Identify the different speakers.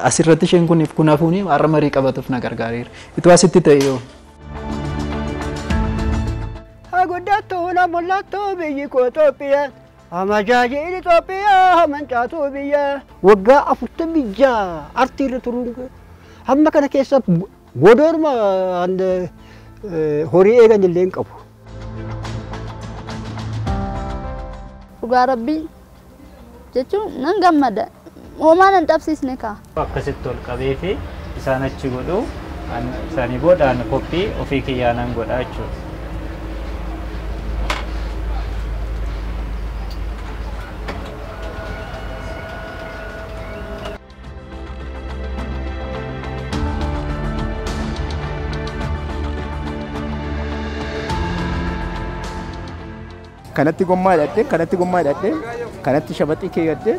Speaker 1: Asirratti isheen kuniif kun hafuuni har'a marii qabatuuf na gargaareera. Itoo asitti ta'e yoo.
Speaker 2: Guddattuu na mul'attuu biyyi koo Itoophiyaa. Amajaajiin Itoophiyaa mancaatuu biyya. Waggaa 46 artii irra turuun hamma kana keessa godoorma horii eegan illee hin qabu.
Speaker 3: Dhugaa rabbii jechuun nan gammada. Homaa nan dhabsiisne kaa.
Speaker 4: Akkasitti ol qabee fi isaan achi godhu isaanii boodaan koppii ofii kiyyaa nan godha jechuudha.
Speaker 5: Kanatti gommaa hidhadhee, kanatti gommaa hidhadhee, kanatti shabaxii keeyyadhee,